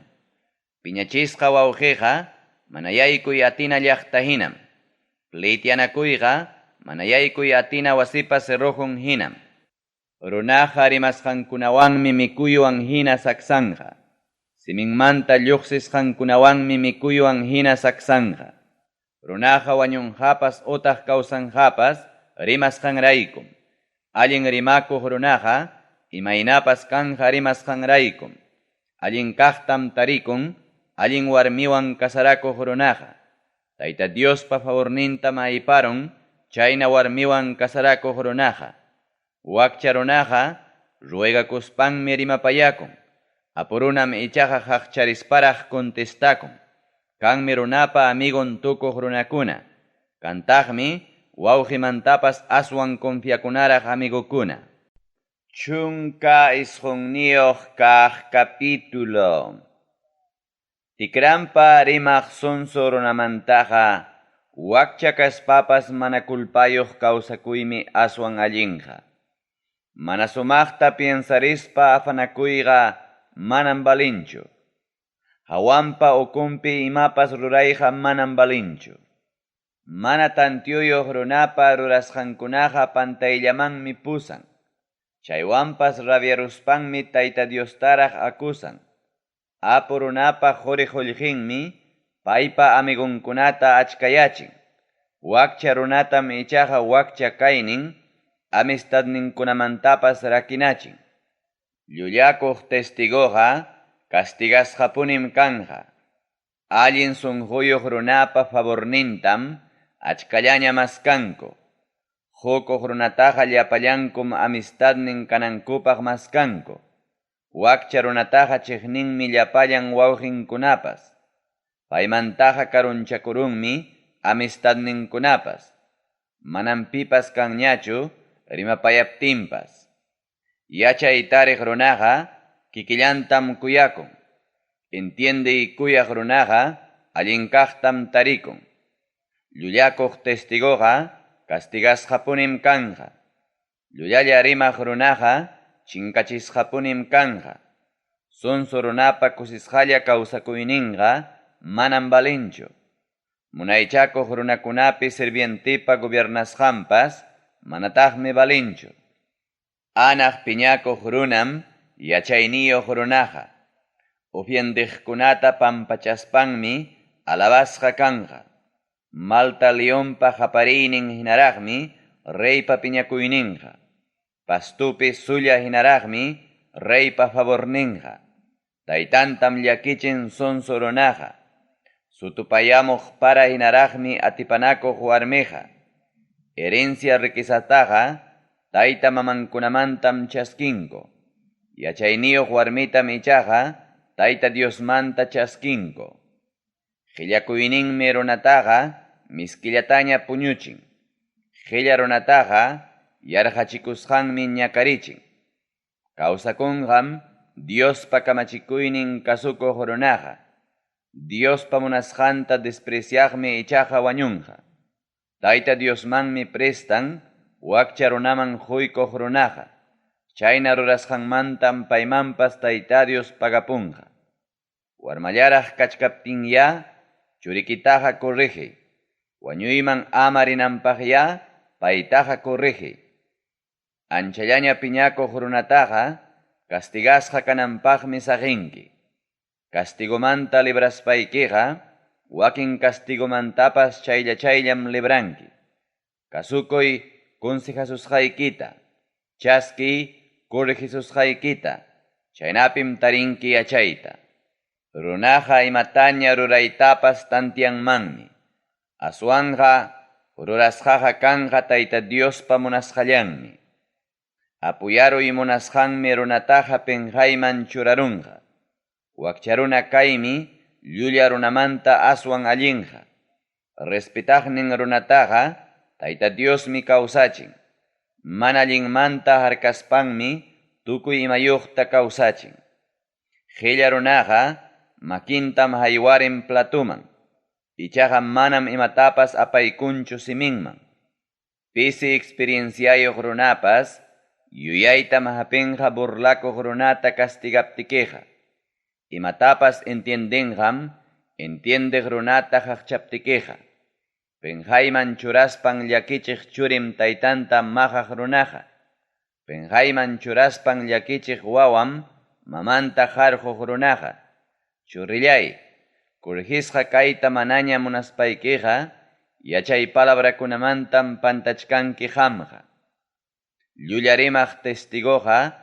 Piñachisqa wawqiqa mana yaykuy atina llaqta hinam. Pleityanakuyqa mana yaykuy atina wasipa cerrojun hinam. Runaqa rimasqankunawanmi mikuywan hina saksanqa. Siminmanta lluqsisqankunawanmi mikuywan hina saksanqa. Runaqa wañunqapas otaq kawsanqapas rimasqanraykum. Allin rimakuq runaqa imaynapas kanqa rimasqanraykum. Allin kaqtam tarikun allin warmiwan casarakuq runaqa. Tayta Diospa favornintam ayparun chayna warmiwan casarakuq runaqa. Wakcha runaqa ruegakuspanmi rimapayakun. Apu runam ichaqa qaqcharisparaq contestakun. Kanmi runapa amigon tukuq runakuna. Kantaqmi wawqimantapas aswan confiakunaraq amigokuna. 19 kaq capítulo. Tikrampa rimaq sonso runamantaqa wakcha kaspapas mana culpayuq kawsakuymi aswan allinqa. Mana sumaqta piensarispa afanakuyqa manam valinchu. Hawanpa ukunpi imapas rurayqa manam valinchu. Mana tantiyuyuq runapa rurasqankunaqa pantayllamanmi pusan. Chaywanpas rabiaruspanmi Tayta Diostaraq acusan. Apu runapa quri qullqinmi paypa amigunkunata achkayachin. Wakcha runatam ichaqa wakcha kaynin amistadninkunamantapas rakinachin. Llullakuq testigoqa castigasqapunim kanqa. Allin sunquyuq runapa favornintam achkallaña maskanku. Qukuq runataqa llapallankum amistadnin kanankupaq maskanku. Wakcha runataqa chiqninmi llapallan wawqinkunapas. Paymantaqa karunchakurunmi amistadninkunapas. Manam pipas kanñachu rimapayaptinpas. Yachay tariq runaqa kikillantam kuyakun. Entiende kuyaq runaqa allin kaqtam tarikun. Llullakuq testigoqa castigasqapunim kanqa. Llullalla rimaq runaqa chinkachisqapunim kanqa. Sonso runapa kusisqalla kawsakuyninqa manam valinchu. Munaychakuq runakunapi sirvientipa gobiernasqanpas manataqmi valinchu. Anaq piñakuq runam yachayniyuq runaqa. Ufiendiqkunata pampachaspanmi alabasqa kanqa. Malta leonpa qapariynin hinaraqmi reypa piñakuyninqa. Pastupi sulla hinaraqmi reypa favorninqa. Taytantam llakichin sonso runaqa. Sutupayamuq para hinaraqmi atipanakuq warmiqa. Herencia riquezataqa tayta mamankunamantam chaskinku. Yachayniyuq warmitam ichaqa Tayta Diosmanta chaskinku. Qillakuyninmi runataqa miskillataña puñuchin. Qilla runataqa yarqachikusqanmi ñakarichin. Kawsakunqam Diospa kamachikuynin kasukuq runaqa. Diospa munasqanta despreciaqmi ichaqa wañunqa. Tayta Diosmanmi prestan wakcha runaman quykuq runaqa. Chayna rurasqanmantam paymanpas Tayta Dios pagapunqa. Warmallaraq kachkaptinya churikitaqa corrige. Wañuyman ama rinanpaqya paytaqa corrige. Anchallaña piñakuq runataqa castigasqa kananpaqmi saqinki. Castigomanta libraspaykiqa wakin castigomantapas chaylla chayllam libranki. Kasukuy consejasusqaykita, chaskiy corregisusqaykita, chaynapim tarinki yachayta. Runaqa imataña ruraytapas tantianmanmi. Aswanqa rurasqaqa kanqa Tayta Diospa munasqallanmi. Apuyaruy munasqanmi runataqa pinqayman churarunqa. Wakcha runa kaymi llulla runamanta aswan allinqa. Respetaqnin runataqa Tayta Diosmi kawsachin. Mana allinmanta harkaspanmi tukuy imayuqta kawsachin. Qilla runaqa makintam haywarin platuman. Ichaqa manam imatapas apaykunchu siminman. Pisi experienciayuq runapas yuyaytam hapinqa burlakuq runata castigaptikiqa. Imatapas entiendinqam entiendiq runata qaqchaptikiqa. Pinqayman churaspan llakichiq churim taytanta maqaq runaqa. Pinqayman churaspan llakichiq wawam mamanta qarquq runaqa. Churilláy, corregisqa kayta manaña munaspaykiqa, yachay palabrakunamantam pantachkanki qamqa. Llulla rimaq testigoqa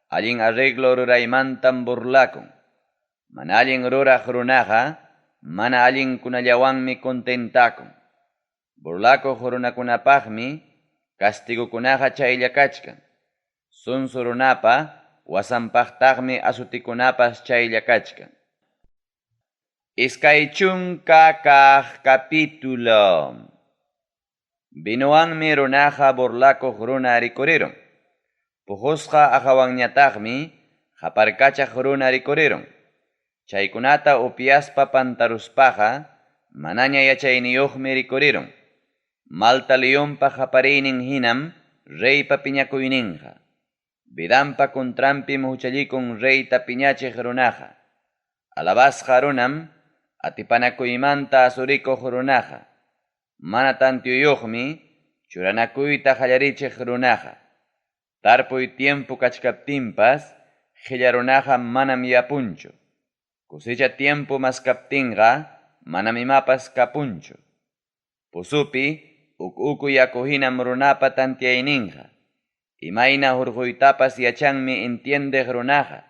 allin arreglo ruraymantam burlakun. Mana allin ruraq runaqa mana allinkunallawanmi contentakun. Burlakuq runakunapaqmi castigokunaqa chaylla kachkan. Sonso runapa wasanpaqtaqmi azotikunapas chaylla kachkan. 20 kaq capítulo. Vinowanmi runaqa burlakuq runa rikurirun. Puqusqa aqhawanñataqmi qaparkachaq runa rikurirun. Chaykunata upyaspa pantaruspaqa manaña yachayniyuqmi rikurirun. Malta leonpa qapariynin hinam reypa piñakuyninqa. Vidanpa contranpim huchallikun reyta piñachiq runaqa. Alabasqa runam atipanakuymanta asurikuq runaqa. Mana tantiyuqmi churanakuyta qallarichiq runaqa. Tarpuy tiempo kachkaptinpas qilla runaqa manam yapunchu. Cosecha tiempo maskaptinqa manam imapas kapunchu. Pozopi uk uku yaku hinam runapa tantiayninqa. Imayna hurquytapas yachanmi entiendeq runaqa.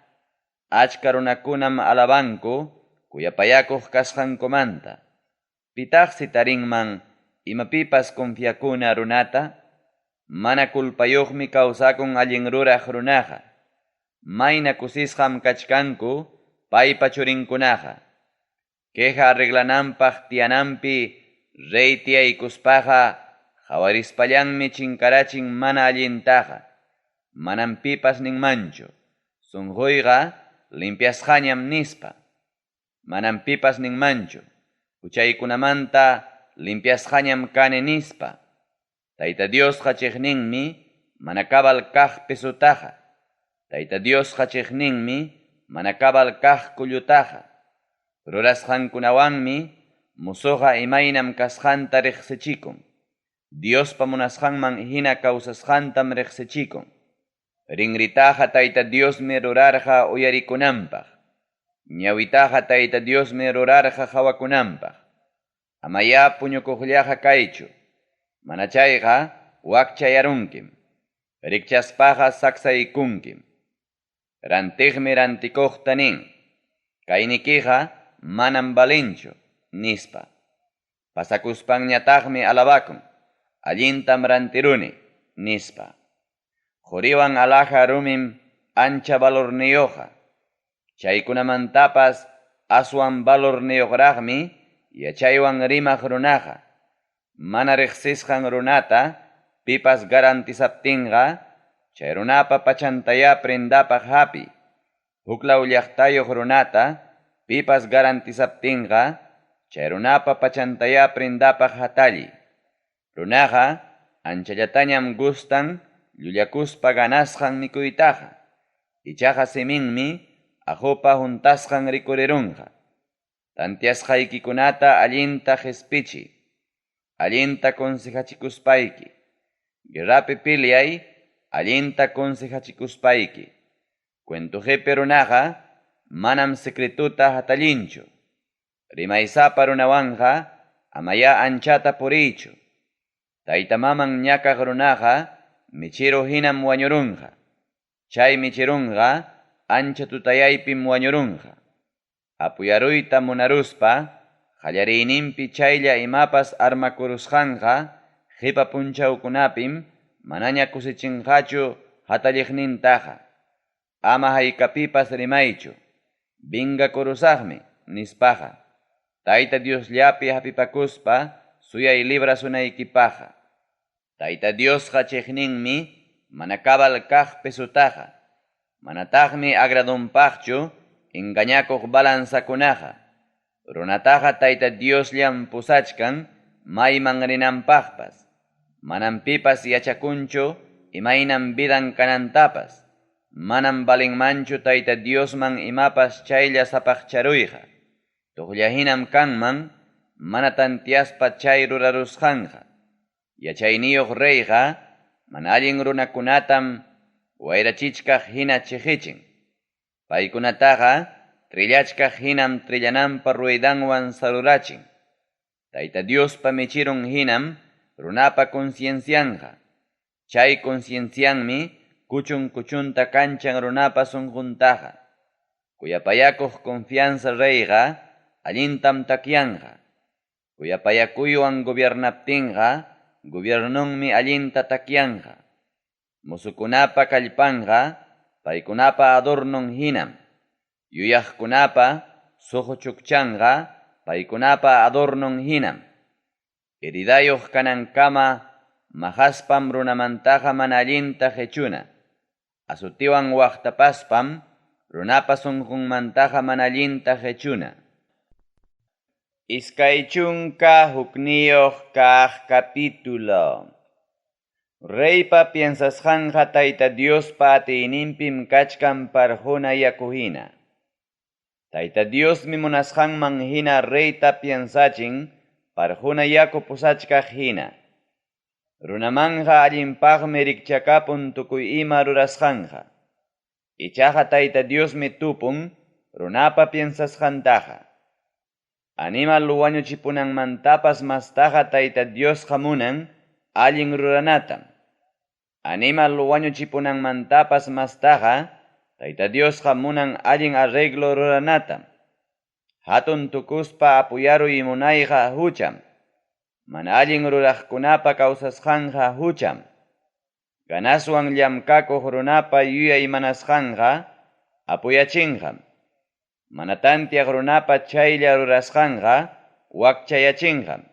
Achka runakunam alabanku kuyapayakuq kasqankumanta. Pitaqsi tarinman imapipas confiakuna runata? Mana culpayuqmi kawsakun allin ruraq runaqa. Mayna kusisqam kachkanku paypa churinkunaqa. Queja arreglananpaq tiyananpi rey tiyaykuspaqa qhawarispallanmi chinkarachin mana allintaqa. Manam pipas ninmanchu. Sunquyqa limpiasqañam nispa. Manam pipas ninmanchu. Huchaykunamanta limpiasqañam kani nispa. Tayta Diosqa chiqninmi mana cabal kaq pesutaqa. Tayta Diosqa chiqninmi mana cabal kaq kullutaqa. Rurasqankunawanmi musuqa imaynam kasqanta riqsichikun. Diospa munasqanman hina kawsasqantam riqsichikun. Rinritaqa Tayta Diosmi rurarqa uyarikunanpaq. Ñawitaqa Tayta Diosmi rurarqa qawakunanpaq. Amaya puñukuqllaqa kaychu. Mana chayqa wakchayarunkim. Rikchaspaqa saksaykunkim. Rantiqmi rantikuqta nin. Kaynikiqa manam valinchu, nispa. Pasakuspanñataqmi alabakun. Allintam rantiruni, nispa. Quriwan alhaja rumim ancha valorniyuqqa. Chaykunamantapas aswan valorniyuqraqmi yachaywan rimaq runaqa. Mana riqsisqan runata pipas garantizaptinqa, chay runapa pachantaya prendapaq hapi. Huklaw llaqtayuq runata pipas garantizaptinqa, chay runapa pachantaya prendapaq hatalli. Runaqa anchallatañam gustan llullakuspa ganasqan mikuytaqa. Ichaqa siminmi aqupa huntasqan rikurirunqa. Tantiasqaykikunata allinta qispichiy. Allinta consejachikuspayki. Guerrapi peleay, allinta consejachikuspayki. Cuentojepe runaqa manam secretuta hatallinchu. Rimaysapa runawanqa amaya anchata puriychu. Tayta maman ñakaq runaqa michiru hinam wañurunqa. Chay michirunqa ancha tutayaypim wañurunqa. Apuyaruyta munaruspa qallariyninpi chaylla imapas armakurusqanqa qipa punchawkunapim manaña kusichinqachu hatalliqnintaqa. Ama haykapipas rimaychu. Vingakurusaqmi, nispaqa. Tayta Diosllapi hapipakuspa suyay librasunaykipaqqa. Tayta Diosqa chiqninmi mana cabal kaq pesutaqa. Manataqmi agradunpaqchu engañakuq balanzakunaqa. Runataqa Tayta Diosllam pusachkan mayman rinanpaqpas. Manam pipas yachakunchu imaynam vidan kanantapas. Manam valinmanchu Tayta Diosman imapas chaylla sapaqcharuyqa. Tuqllahinam kanman mana tantiaspa chay rurarusqanqa. Yachayniyuq reyqa mana allin runakunatam wayrachichkaq hina chiqichin. Paykunataqa trillachkaq hinam trillananpa ruedanwan sarurachin. Tayta Diospa mecheron hinam runapa conciencianqa. Chay conciencianmi kuchun-kuchunta kanchan runapa sunquntaqa. Kuyapayakuq confianza reyqa allintam takyanqa. Kuyapayakuywan gobiernaptinqa gobiernonmi allinta takyanqa. Musukunapa kallpanqa paykunapa adornon hinam. Yuyaqkunapa suqu chukchanqa paykunapa adornon hinam. Heridayuq kanankama maqaspam runamantaqa mana allinta qechuna. Azutiwan waqtapaspam runapa sunqunmantaqa mana allinta qechuna. 21 kaq capítulo. Reypa piensasqanqa Tayta Diospa atiyninpim kachkan parquna yaku hina. Tayta Diosmi munasqanman hina reyta piensachin parquna yaku pusachkaq hina. Runamanqa allinpaqmi rikchakapun tukuy ima rurasqanqa. Ichaqa Tayta Diosmi tupun runapa piensasqantaqa. Animal wañuchipunanmantapas mastaqa Tayta Diosqa munan allin ruranatam. Animal wañuchipunanmantapas mastaqa Tayta Diosqa munan allin arreglo ruranatam. Hatun tukuspa apuyaruy munayqa hucham. Mana allin ruraqkunapa kawsasqanqa hucham. Ganaswan llamkakuq runapa yuyay manasqanqa apuyachinqam. Mana tantiaq runapa chaylla rurasqanqa wakchayachinqam.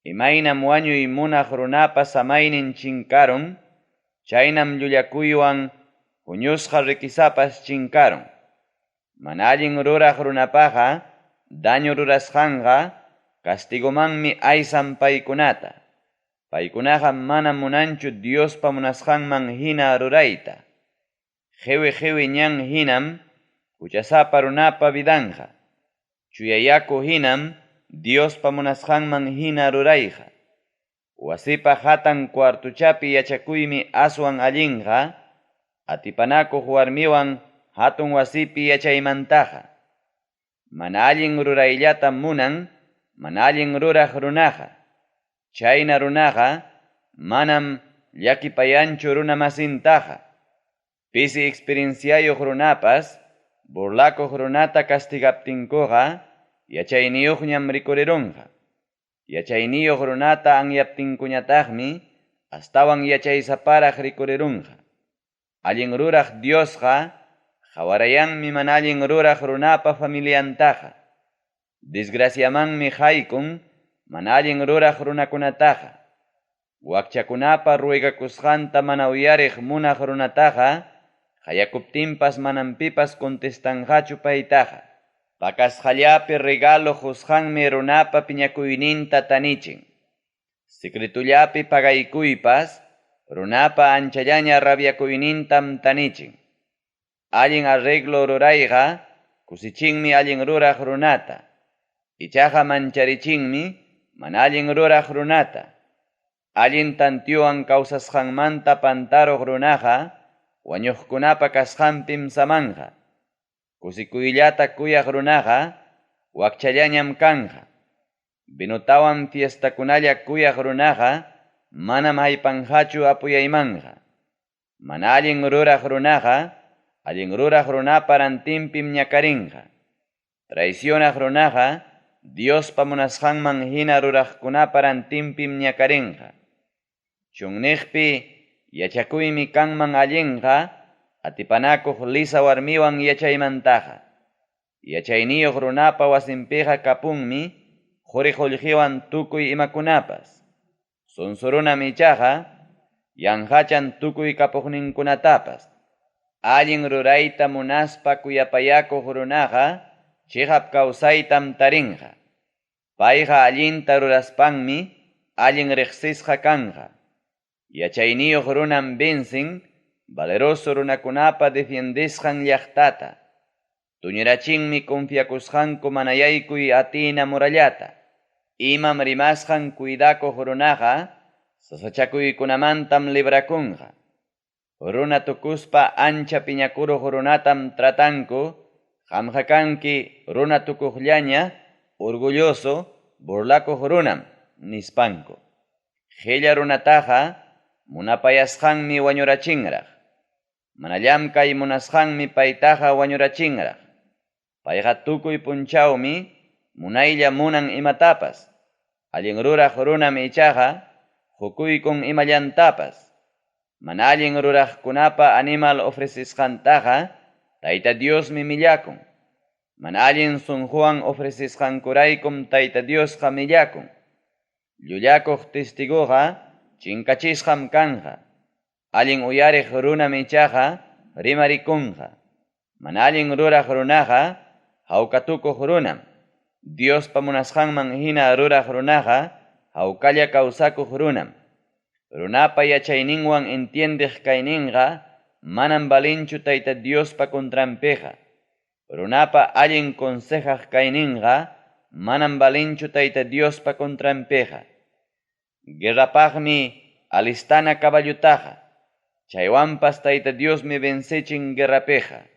Imaynam wañuy munaq runapa samaynin chinkarun, chaynam llullakuywan huñusqa riquisapas chinkarun. Mana allin ruraq runapaqa daño rurasqanqa castigomanmi aysan paykunata. Paykunaqa mana munanchu Diospa munasqanman hina rurayta. Qiwi qiwi ñan hinam huchasapa runapa vidanja. Chuyayaku hinam Diospa munasqanman hina rurayqa. Wasipa hatan cuartuchapi yachakuymi aswan allinqa, atipanakuq warmiwan hatun wasipi yachaymantaqa. Mana allin rurayllata munan, mana allin ruraq runaqa. Chayna runaqa manam llakipayanchu runa masintaqa. Pisi experienciayuq runapas, burlakuq runata castigaptinkuqa, yachayniyuqñam rikurirunqa. Yachayniyuq runata anyaptinkuñataqmi, astawan yachaysaparaq rikurirunqa. Allin ruraq Diosqa, qawarayanmi mana allin ruraq runapa familiantaqa. Desgraciamanmi haykun mana allin ruraq runakunataqa. Wakchakunapa ruegakusqanta mana uyariq munaq runataqa, qayakuptinpas manam pipas contestanqachu paytaqa. Pakasqallapi regalo qusqanmi runapa piñakuyninta tanichin. Secretullapi pagaykuypas, runapa anchallaña rabiakuynintam tanichin. Allin arreglo rurayqa, kusichinmi allin ruraq runata. Ichaqa mancharichinmi mana allin ruraq runata. Allin tantiyuwan kawsasqanmanta pantaruq runaqa, wañuqkunapa kasqanpim samanqa. Kusikuyllata kuyaq runaqa, wakchallañam kanqa. Vinotawan fiestakunalla kuyaq runaqa, manam haypanqachu apuyaymanqa. Mana allin ruraq runaqa, allin ruraq runapa rantinpim ñakarinqa. Traicionaq runaqa, Diospa munasqanman hina ruraqkunapa rantinpim ñakarinqa. Chunniqpi yachakuymi kanman allinqa, atipanakuq lisa warmiwan yachaymantaqa. Yachayniyuq runapa wasinpiqa kapunmi, quri qullqiwan tukuy imakunapas. Sonsorunam ichaqa, yanqachan tukuy kapuqninkunatapas. Allin rurayta munaspa kuyapayakuq runaqa, chiqap kawsaytam tarinqa. Payqa allinta ruraspanmi, allin riqsisqa kanqa. Yachayniyuq runam vencen, valeroso runakunapa defiendesqan llaqtata. Tuñirachinmi confiakusqanku manayaykuy atina murallata. Imam rimasqan cuidakuq runaqa, sasachakuykunamantam librakunqa. Runa tukuspa ancha piñakuruq runatam tratanku, Qamqa kanki runa tukuqllaña, orgulloso, burlakuq runam, nispanku. Qella runataqa munapayasqanmi wañurachinraq. Mana llamkay munasqanmi paytaqa wañurachinraq. Payqa tukuy punchawmi munaylla munan imatapas. Allin ruraq runam ichaqa qokuykun imallantapas. Mana allin ruraqkunapa animal ofrecesqantaqa Tayta Diosmi millakun. Mana allin sunquwan ofrecesqankuraykum Tayta Diosqa millakun. Llullakuq testigoqa chinkachisqam kanqa. Allin uyariq runam ichaqa rimarikunqa. Mana allin ruraq runaqa hawkatukuq runam. Diospa munasqanman hina ruraq runaqa hawkalla kawsakuq runam. Runapa yachayninwan entiendeq kayninqa manam valenchu Tayta Diospa contranpiqa. Runapa allin consejaq kayninqa manam valenchu Tayta Diospa contranpiqa. Guerrapaqmi alistana caballutaqa. Chaywanpas Tayta Diosmi vencechin guerrapiqa.